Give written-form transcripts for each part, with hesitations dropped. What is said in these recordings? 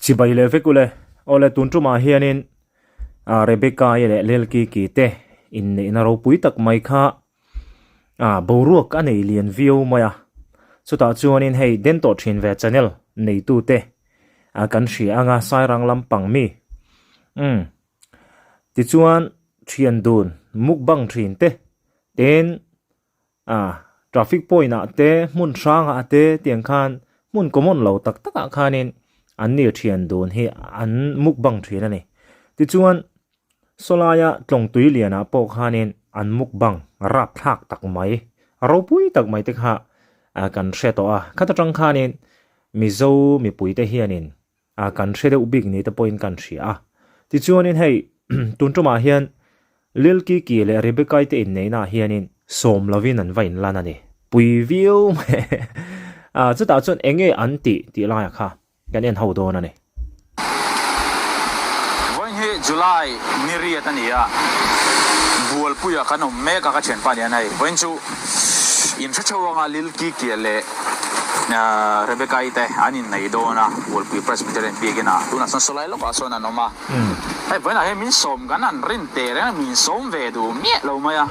Chibai leh vek ule. Awle tun tumah hianin ah Rebecca-i leh Lelkiki te inneihna ropui tak mai kha ah boruak a nei lian viau mai a. Chutah chuanin hei den tawh thin ve channel neitute ah kan hria anga Sairang lampang mi umm tichuan thian dun mukbang thin te tin Ah, traffic point ah te, hmun hrang ah te tiang khan hmun common lo tak tak ah khanin an ni thian dun hi an mukbang thin a ni. Tichuan, sawlaia tlawng tui lian ah pawh khanin an mukbang rapthlak tak mai, ropui tak mai te kha kan hre tawh a. Khat atang khanin Mizo mipui te hianin a kan hre deuh bik ni te pawhin kan hria a. Tichuanin hei tun tumah hian Lil Kiki leh Rebecca-i te inneihnaah hianin sawm lovin an va inlan a ni. Pui viau mai a, chutah chuan eng nge an tih tih laiah kha kan en ho dawn a ni. Vawiin hi July ni riat a ni a, Bualpuia kan awm mek a ka thianpa nia hei. Vawiin chu inhre theuh anga Lil Kiki leh Rebecca-i te an innei dawn a, Bualpui Presbyterian biakin ah tunah chuan sawlai lawkah sawn an awm a. Hei vawiinah hian min sawm kan han rin teh reng a, min sawm ve duh miah lo mai a,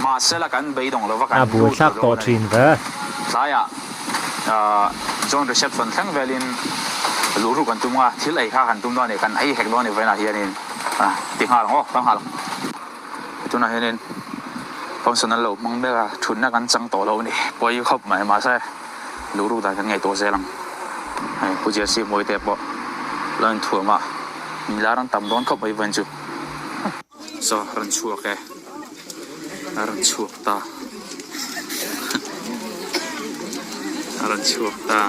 mahsela kan beidawng lova kan A lut buaithlak ta tawh dawn a ni. thin ve. Tlaiah Joint Reception thleng velin luh ruk an tum a, thil ei kha kan tum dawn a ni, kan ei hek dawn a ni vawiinah hianin ti nghal ang aw, ka nghal ang. Tunah hianin function an lo hmang mek a, thutna kan chang tawh lo a ni. Pawi khawp mai mahse luh ruk dan kan ngaihtuah zel ang. Hei Pu Jesse Mawite pawh lo inthuam a, milar an tam dawn khawp mai vawiin chu. Saw rawn chhuak e, a rawn chhuak ta, a rawn chhuak ta,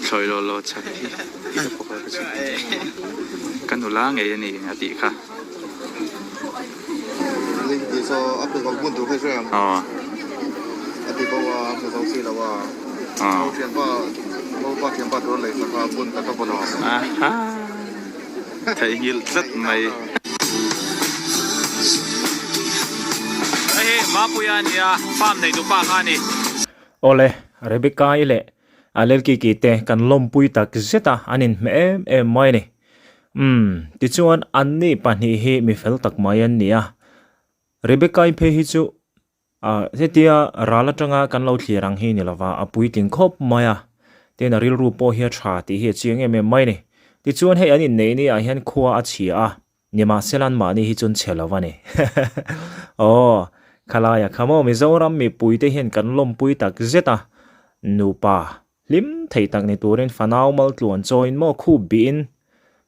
thlawi law law chhan hi tih te pawh ka hre thin. Ka nula ngei a ni a tih kha. Theihnghilh tlat mai. Hei hi Mapuia a nia, farm neitu pa kha a ni. Awle, Rebecca-i leh Alelkiki te kan lawmpui tak zet a, an inhmeh em em mai a ni. Umm, tichuan anni pahnih hi mi fel tak mai an ni a. Rebecca-i phei hi chu ah hetia ral atanga kan lo thlir ang hi ni lova, a puitling khawp mai a. Tin a rilru pawh hi a tha tih hi a chiang em em mai a ni. Tichuan hei an inneih ni ah hian khua a chhia a, nimahsela an mahni hi chuan chhe lo a ni. Aw, khalaia kha maw Mizoram mipuite hian kan lawmpui tak zet a, nupa Hlim thei tak ni turin fanau mal tluan chawiin maw khup bihin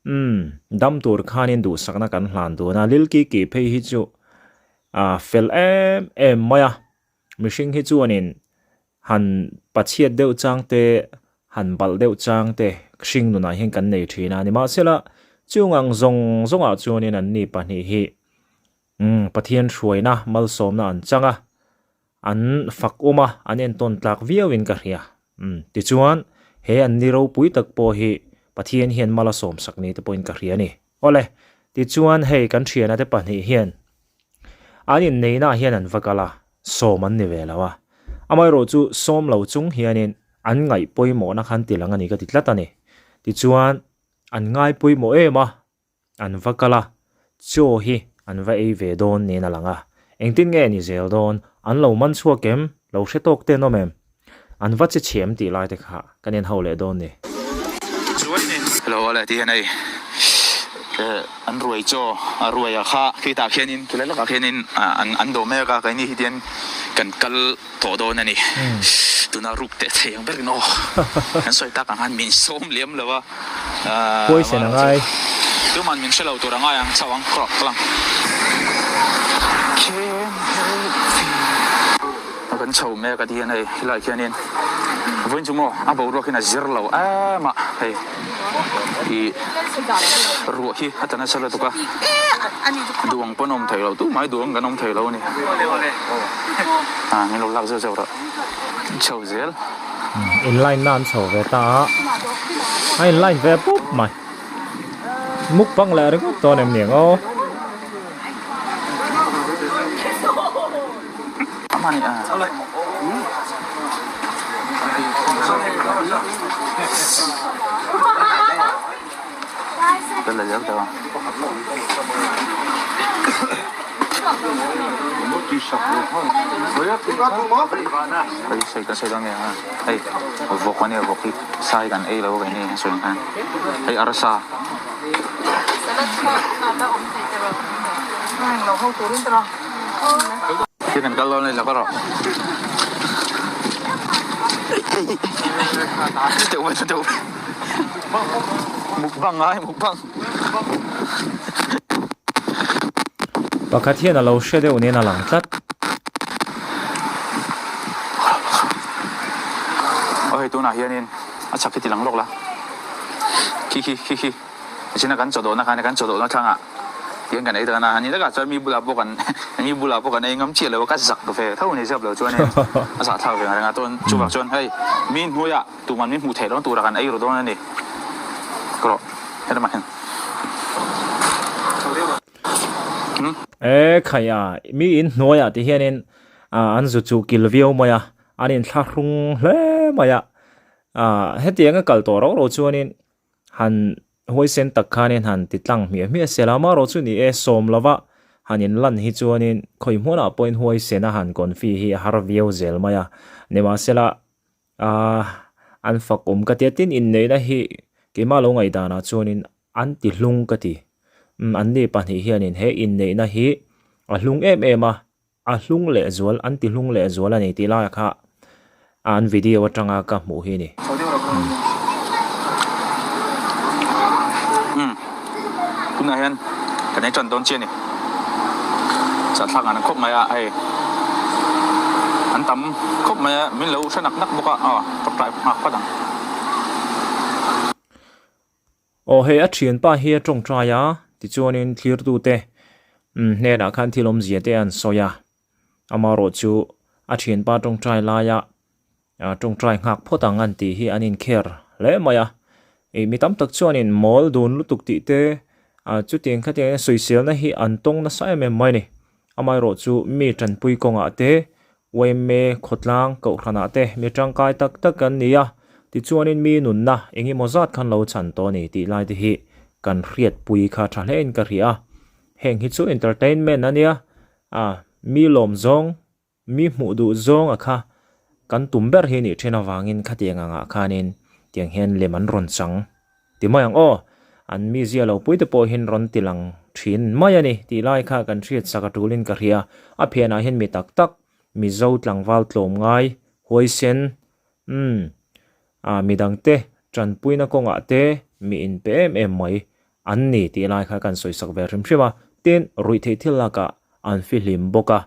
umm dam tur khanin duhsakna kan hlan dun a, Lil Kiki phei hi chu a fel em em mai a, mihring hi chuanin han pachhiat deuh chang te han balh deuh chang te hring nunah hian kan nei thin a, nimahsela chung ang zawng zawngah chuanin anni pahnih hi umm Pathian hruaina malsawmna an chang a. An fak awm a, an entawn tlak viauin ka hria. Umm, tichuan, he an ni ropui tak pawh hi Pathian hian mal a sawmsak ni te pawhin ka hria a ni. Awle, tichuan hei kan thiana te pahnih hian an inneihnaah hian an va kal a, sawm an ni ve lo a. Amaherawh chu sawm lo chung hianin an ngaih pawimawhna kha an ti lang a ni ka ti tlat a ni. Tichuan, an ngai pawimawh em a, An va kal a, chaw hi an va ei ve dawn niin a lang a. Engtin nge ni zel dawn? An lo man chhuak em? Lo hre tawk te an awm em? An va che chhem tih lai te kha kan en ho leh dawn ni. Hello awle ti hian hei an ruai chaw a ruai a kha khitah khianin khilai lakah khianin an dawh mek a keini hi tian kan kal tawh dawn a ni tuna ruk teh thei ang berin aw kan sawi tak ang khan min sawm liam lo a. Poison a ngai. Tuman min hre lo tur a ngai ang chauh ang kawk lang. Kan chho mek a ti hian hei helaiah khianin vawiin chu maw a boruak hian a zir lo em a hei ih ruah hi a tla nasa lutuk a duang pawn a awm thei lo tumah hi duang kan awm thei lo a ni ah min lo lak zeuh zeuh rawh chho zel. In line na an chho ve ta a, a in line ve pup mai. Mukbang leh ringawt dawn em niang aw. Ka la zel tawh a. Hei sawi kan sawi dawn nge a hei vawk ania vawk hi sa hi kan ei lo a keini sawi ang khan hei arsa. Khi kan kal dawn a ni lo ka rawh. Chuteuh mai chuteuh mai. Mukbang ngai mukbang. Pakhat hian a lo hre deuh nen a lang tlat. Aw hei tunah hianin a chhak hi ti lang lawk la. Khi khi khi khi tichuan kan chaw dawhna khan kan chaw dawhna thlangah tihian kan ei dawn a, ani takah chuan mi bulah pawh kan mi bulah pawh kan ei ngam chiah lo a, ka zak ve tho a ni zep lo chuanin a zahthlak ve ang reng a, chuan chuvang chuan hei mi hnuaiah Tuman min hmuh theih dawn tura kan ei ru dawn a ni. Ka rawh helamah hian. Hmm? E khai a, mi in hnuaiah ti hianin an zu chu kil viau mai a, an inthlahrung hle mai a. Hetianga kal tawh rauh rauh chuanin han huaisen tak khanin han ti tlang hmiah hmiah se la, amaherawh chu ni e, sawm lova han inlan hi chuanin khawi hmunah pawhin huaisena han confi hi a har viau zel mai a. Nimahsela Ahh an fak awm ka ti a, tin inneihna hi keimah lo ngaihdanah chuanin an ti hlung ka ti. Umm an ni pahnih hianin he inneihna hi a hlung em em a, a hlung lehzual an ti hlung lehzual a ni tih laiah kha an video atanga ka hmuh hi a ni. Umm tunah hian kan ei tan dawn chiah a ni. Chahthlak an khawp mai a hei an tam khawp mai a min lo hre nak nak bawk a aw tawngtai nghak phawt ang. Aw hei a thianpa hi a tawngtai a tichuanin thlirtute hnenah khan thil awmzia te an sawi a amaherawh chu a thianpa tawngtai laia Tawngtai nghak phawt ang an tih hi an inkher hle mai a. Ih mi tam tak chuanin mawl dun lutuk tih te chutiang khatiang sawiselna hi an tawng nasa em em mai a ni. Amaherawh chu mi tanpui kawngah te yma khawtlang kohhranah te mi tangkai tak tak an ni a. Tichuanin mi nunna eng emaw zat khan lo chhan tawh a ni tih lai te hi kan hriatpui kha tha hlein ka hria a. Heng hi chu entertainment a nia, mi lawm zawng Mi hmuh duh zawng a kha kan tum ber hi nih then avangin khatiang angah khanin tiang hian lem an rawn chang ti mai ang aw, an mizia lo pui te pawh hian rawn ti lang thin mai a ni tih lai kha kan hriat sak a tulin ka hria. A phenah hian mi tak tak Mizo tlangval tlawm ngai huaisen umm ah midangte tanpuina kawngah te mi inpe em em mai an ni tih lai kha kan sawisak ve hrim hrim a, tin ruihtheih thil lakah an fihlim bawk a.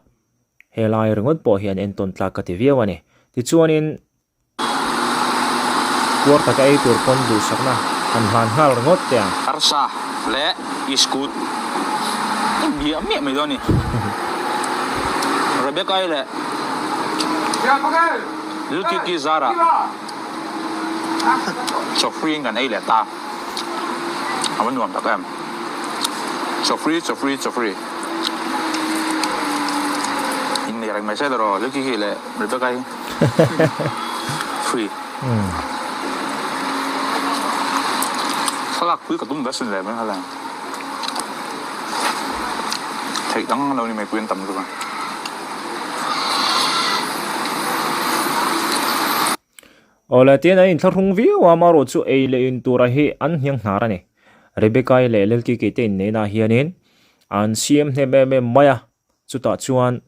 He lai ringawt pawh hian entawn tlak ka ti viau a ni. Tichuanin puar taka ei tur pawn duhsakna han hlan nghal ringawt teh ang. Arsa leh iskut miah miah mai dawn a ni. Rebecca-i leh Lilkiki Zara chaw free in kan ei leh ta. A va nuam tak em. Chaw free, chaw free, chaw free. Innei reng mai se tawh Lucky hi leh Rebecca hi free. Thlalak pui ka tum ve sin le mai kha Theih dang lo ni mai pui an tam lutuk a. Awle tiin an inthlahrung viau a, amaherawh chu ei leh in tura hi an hniang hnar a ni. Rebecca-i leh Lelkiki te inneihnaah hianin an siam hnem em em mai a, chutah chuan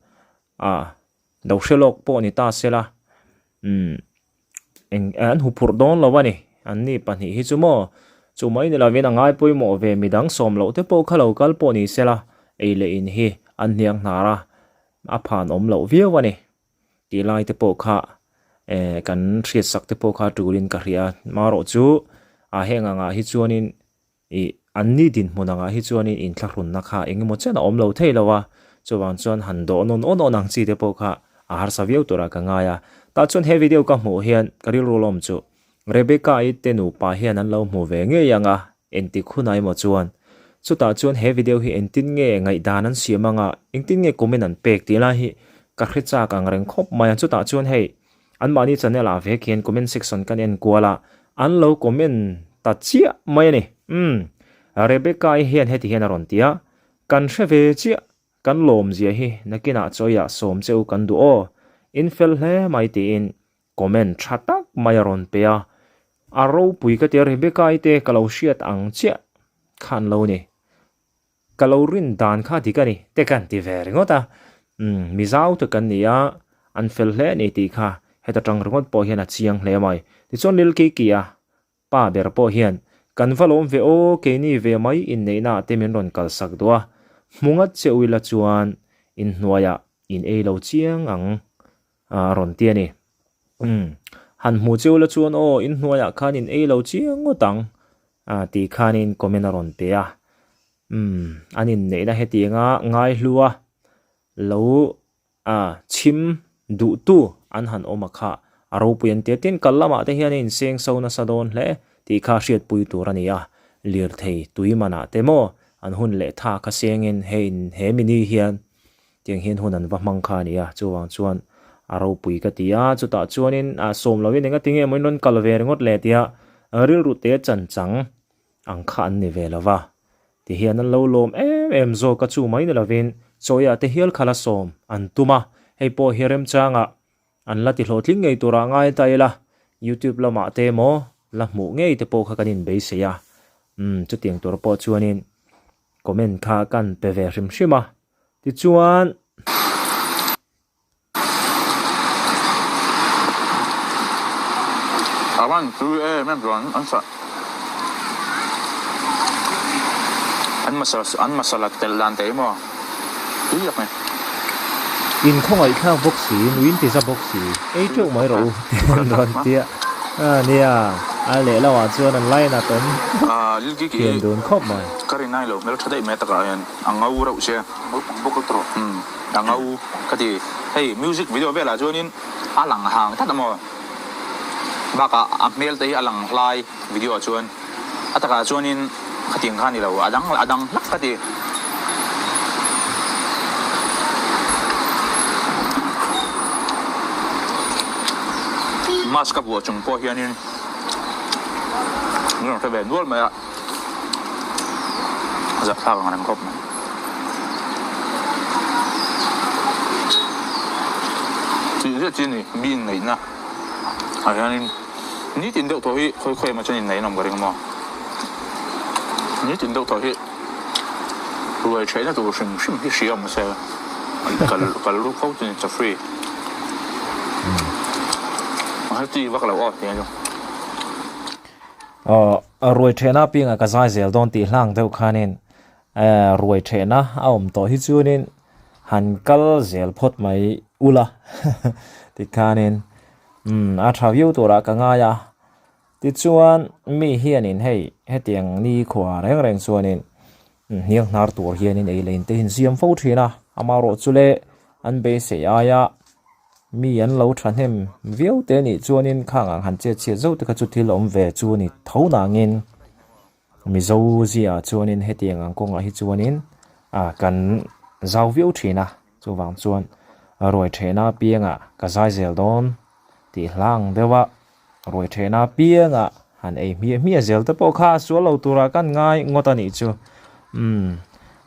ah lo hre lawk pawh ni ta sela umm eng an huphurh dawn lo a ni. Anni pahnih hi chu maw chu mai ni lovin a ngai pawimawh ve midang sawm loh te pawh kha lo kal pawh ni sela ei leh in hi an hniang hnar a, a phan awm loh viau a ni. Tih lai te pawh kha eh kan hriat sak te pawh kha tulin ka hria a, marawh chu ah heng angah hi chuanin ih an ni dinhmun angah hi chuanin inthlahrunna kha eng emaw chen a awm lo thei lo a, chuvang chuan han dawh nawn awn awn ang chi te pawh kha a harsa viau turah ka ngai a. Tah chuan he video ka hmuh hian ka rilru lawm chu Rebecca-i te nupa hian an lo hmu ve ngei ang a, Engtik hunah emaw chuan chutah chuan he video hi engtin nge ngaihdan an siam anga engtin nge comment an pek tih lai hi ka hre chak ang reng khawp mai a, chutah chuan hei anmahni channel ah vek hian comment section kan en kual a, an lo comment ta chiah mai a ni. Umm. Rebecca-i hian heti hian a rawn ti a, Kan hre ve chiah, kan lawmzia hi nakinah chawiah sawm che u kan duh aw, in fel hle mai tiin comment tha tak mai a rawn pe a. A ropui ka tia Rebecca-i te ka lo hriat ang chiah kha an lo ni. Ka lo rin dan kha dik a ni, te kan ti ve ringawt a. Umm, Mizau te kan ni a, an fel hle a ni tih kha heta tang ringawt pawh hian a chiang hle mai. Tichuan Lil Kiki-a pa ber pawh hian, Kan va lawm ve aw, keini ve mai inneihna ah te min rawn kalsak duh a, hmu ngat che u ila chuan inhnuaiah in ei lo chiang ang a rawn ti a ni. Umm, han hmu che ula chuan aw, inhnuaiah khan in ei lo chiang ngawt ang a tih khanin comment a rawn pe a. Umm, an inneihna hetianga ngaihlua lo a chhim duhtu an han awm a kha a ropui an tia. Tin, kal lamah te hian a inseng so nasa dawn hle tih kha hriatpui tur a ni a. Lirthei tui manah te maw an hun leh tha kha sengin hei he mini hian Tiang hian hun an va hmang kha a ni a, chuvang chuan a ropui ka ti a, chutah chuanin ah sawm lovin enga tinge maw in rawn kal ve ringawt le tia rilru te chan chang ang kha an ni ve lo va, tihian an lo lawm em em zawk a, chu mai ni lovin chawiah te hial kha la sawm an tum a, hei pawh hi remchangah an la ti hlawhtling ngei turah ngai ta ila, youtube lamah te emaw la hmuh ngei te pawh kha kan inbeisei a, umm chutiang tur pawh chuanin comment kha kan pe ve hrim hrim a. Tichuan. A van tui em em chuan an sa an masala an masala telh dan te hi maw tui tak mai. In khawngaihthlak bawk si, nuin ti za bawk si, ei teuh mai rawh u ti an rawn tia a nia, a lehlamah chuan an lainat awm thian dun khawp mai. Ka rin ai lo hmel tha daih mai takah hian. A ngau reuh che. Naupang bawk a tawh. Umm a ngau ka ti. Hei music video velah chuanin a lang hang tlat a maw? Bakah a hmel te hi a lang hlai video ah chuan a takah chuanin khatiang kha a ni lo a dang a dang hlak ka ti. Mask a vuah chung pawh hianin min rawn hre ve nual mai a. Zahthlak ang reng khawp mai. Tih zet chi a ni, mi inneihna ah hianin nitin deuh tawh hi khawi khawi emaw chuan inneih an awm ka ring maw? Nitin deuh tawh hi ruai theihna tur hrim hrim hi hria awm se kal kal ru fo chu ni chafri healthy vak lo aw tih a ni. Aw, ruai thehna apiangah ka zai zel dawn tih hlang deuh khanin ruai thehna a awm tawh hi chuanin han kal zel phawt mai ula tikhanin umm a tha viau turah ka ngai a. Tichuan mi hianin hei hetiang nikhua reng reng chuanin hniang hnar tur hianin ei leh in te hi an siam fo thin a, amaherawhchu le an beisei aia Mi an lo thahnem viau te nih chuanin khang ang han chet chhiat zauh te kha chu thil awm ve chu a ni tho nangin Mizo ziaah chuanin hetiang ang kawngah hi chuanin ah kan zau viau thin a, chuvang chuan ruai thehna apiangah ka zai zel dawn tih hla ang deuh a, ruai thehna apiangah han ei hmiah hmiah zel te pawh kha a sual lo turah kan ngai ngawt a nih chu. Umm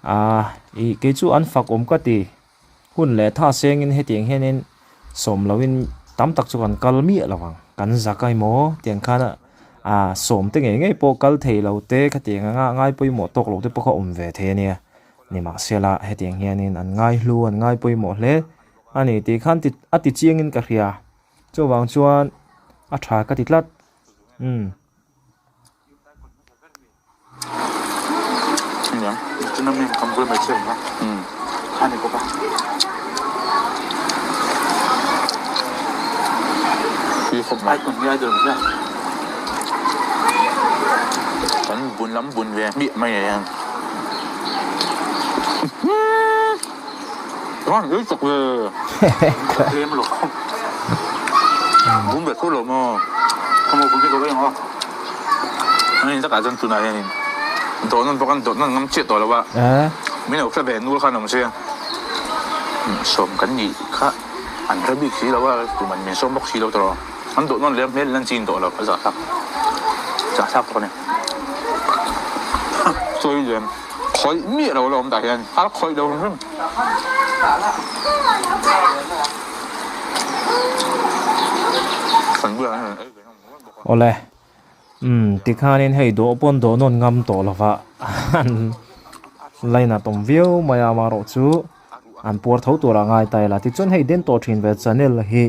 ah ih kei chu an fak awm ka ti. Hun leh tha sengin hetiang hianin sawm loin tam tak chu kan kal miah lo ang. Kan zak a emaw tiang khan a sawm te ngei ngei pawh kal thei lo te khatiang anga ngai pawimawh tawk lo te pawh kha awm ve thei a nia. Nimahsela hetiang hianin an ngai hlu an ngai pawimawh hle a ni tih khan a ti chiangin ka hria. Chuvang chuan a tha ka ti tlat. Umm. Kan bun lam bun ve hmiah mai ah hian bun ve thur lo maw Ani takah chuan tunah hianin dawh nawn pawh kan dawh nawn ngam chiah tawh lo a, min lo hre ve nul khan awm se sawm kan nih kha an hre bik si lo a, tuman min sawm bawk si lo tawh an dawh nawn leh hmel lan chin tawh lo a zahthlak zahthlak tawh a ni. Chawi lem khawih miah lo la awm tah hian a khawih lo hrim hrim. Kan bulah hian ei ve nawm nual bawk a. Awle, umm tikhanin hei dawh pawn dawh nawn ngam tawh lova an lainat awm viau mai a amaherawh chu an puar tho tur a ngai ta ila. Tichuan hei den tawh thin ve channel hi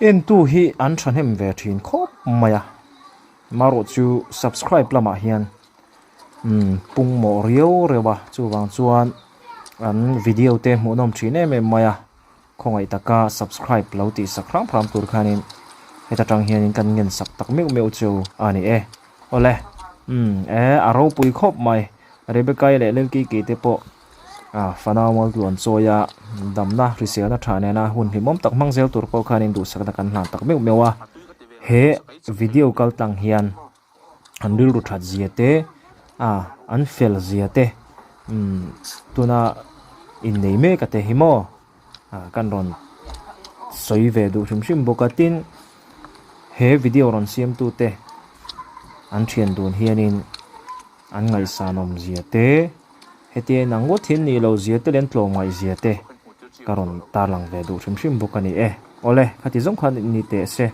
entu hi an thahnem ve thin khawp mai a. Marawh chu subscribe lamah hian umm pung mawh riau reuh a, chuvang chuan an video te hmuhnawm thin em em mai a, khawngaih taka subscribe lo tih sak hram hram tur khanin heta tang hianin kan ngen sak tak meuh meuh chu a ni e. Awle umm e a ropui khawp mai, Rebecca-i leh Lelkiki te pawh ah fanau mual tluan chawi a, damna hriselna tha nena hun hlimawm tak hmang zel tur pawh khanin duhsakna kan hlan tak meuh meuh a, he video kal tlang hian an rilru that zia te ah an fel zia te umm tuna innei mek a te hi maw ah kan rawn sawi ve duh hrim hrim bawk a tin he video rawn siam tu te an thian dun hianin an ngaihsanawm zia te hetia inang ngawt hi an nih loh zia te leh an tlawmngaih zia te ka rawn tarlang ve duh hrim hrim bawk a ni e. Awle, khati zawng khan ni teh se.